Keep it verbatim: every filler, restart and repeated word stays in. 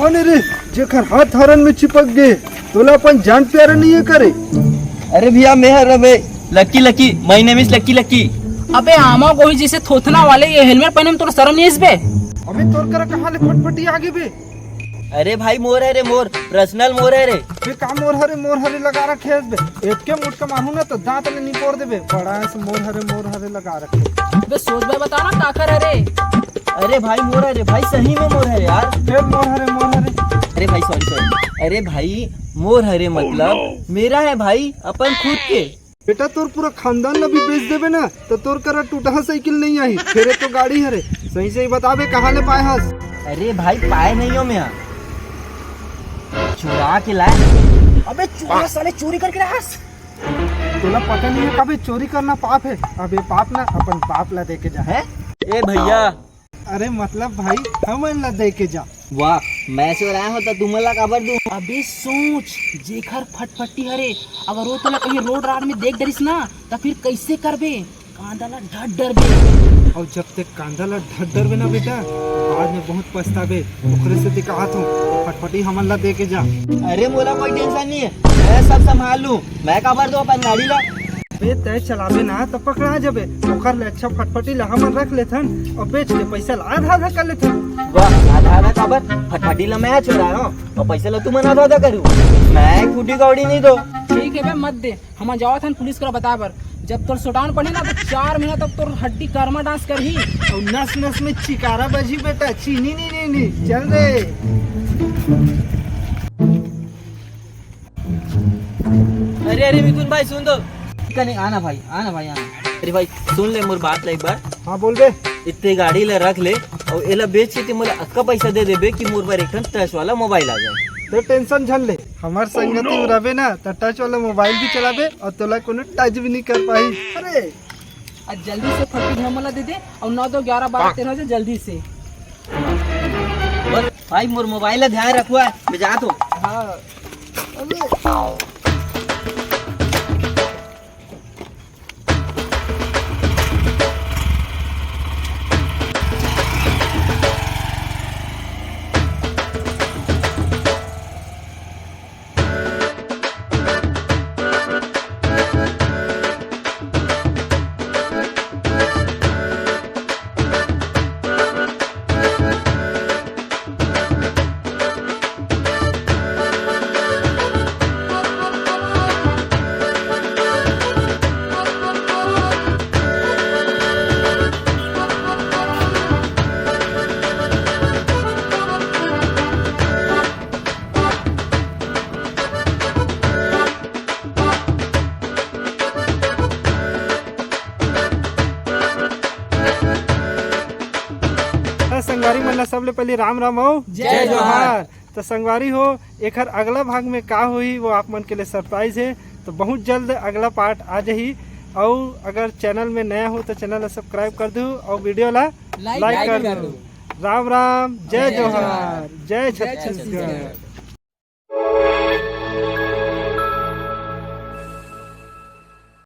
कौन है रे, जेकर हाथ हरन में चिपक गे? तोला अपन जान प्यारा नहीं है करे? अरे भैया, मैं हर अबे lucky lucky, my name is lucky lucky. अबे आमा गोही जैसे थोथना वाले, ये हेलमेट पहने में तोला शर्म नहीं इस बे? अबे तोर करा कहाँ ले फटफटी आगे बे? अरे भाई, मोर है रे, मोर, पर्सनल मोर है रे। बे का मोर हरे, मोर हरे लगा रखे हस बे? एक के मुटका मारू ना तो दांत ले निपोर देबे। बड़ा ऐसे मोर हरे, मोर हरे लगा रखे। बे सोच बे बता ना काकर हरे? अरे भाई, मोर हरे भाई, सही में मोर हरे यार। फिर मोर हरे, मोर हरे। अरे भाई, सॉरी सॉरी। अरे भाई, मोर हरे मतलब मेरा है भाई, अपन खुद के। बेटा, तोर पूरा खानदान ला भी बेच देबे ना, तो तोर करा टूटहा साइकिल नहीं आही। फेरे तो गाड़ी हरे। सही सही बताबे, कहाँ ले पाए हस? अरे भाई, पाए नहीं हो मैं, चुरा के लाए। अबे चुरा, साले चोरी करके लाए हस। तोला पता नहीं है कभी चोरी करना पाप है। अबे पाप ना, अपन बाप ला दे के जा। है? ए भैया, अरे मतलब भाई, हमन ला दे के जा। वाह, मैं चोराए हो तो तुमन ला काबर दूं? अबे सोच, जेखर फटफटी हरे, अगर वो तोला कहीं रोड राड में देख डरिस ना, तो फिर कैसे करबे? कांदा ला ढट डरबे। और जब तक कांदा ला ढट डरबे ना बेटा, बाद में बहुत पछताबे। ओकरे से ते कहत हूँ, फटफटी हमन ला दे के जा। अरे मोला कोई टेंशन नहीं है, मैं सब संभाल लूँ, मैं काबर दूं अपन गाड़ी ला। बे तय चलाबे ना तो पकड़ा जाबे। ओकर ले अच्छा फटफटी ला हमन रख लेथन और बेच के पैसा ला आधा आधा कर लेथन। वाह, आधा आधा काबर? फटफटी ला मैं चोराए हो और पैसा ला तुमन आधा आधा करू। मैं एक फूटी कौड़ी नहीं दो। ठीक है बे, मत दे, हम जावत हन पुलिस करा बताए बर। जब तोर शोडाउन पड़े ना तो चार महीना तक तोर हड्डी कर्मा डांस करही। और नस नस में चिकारा बजी बेटा, चीनी नी नी नी। चल दे। अरे अरे मिथुन भाई, सुन तो। कने आना भाई, आना भाई, आना। अरे भाई, सुन ले मोर बात ला एक बार। हाँ बोल बे। इतने गाड़ी ला रख ले और एला बेच के ते मोला अक्का पैसा दे देबे कि मोर बर एक ठन टच वाला मोबाइल आ जाए। ते टेंशन झन ले, हमार संगति में रबे ना तो टच वाला मोबाइल भी चलाबे और तोला कोनो टच भी नहीं कर पाही। अरे आज जल्दी से फटफटी हमन ला दे दे और नौ दो ग्यारह बारह तेरह से जल्दी से। बस भाई, मोर मोबाइल ला ध्यान रखवा, मैं जात हूँ। हाँ। अबे। त संगवारी मन ला सबले पहले राम राम अउ जय जोहार। त संगवारी हो, एखर अगला भाग में का होही, वो आप मन के लिए सरप्राइज हे। तो बहुत जल्द अगला पार्ट आ जाही। अउ अगर चैनल में नया हो तो चैनल ला सब्सक्राइब कर दू अउ वीडियो ला लाइक लाइक कर कर दू। दू। राम राम, जय जय जोहार, जोहार। जय जय छत्तीसगढ़। छत्तीसगढ़।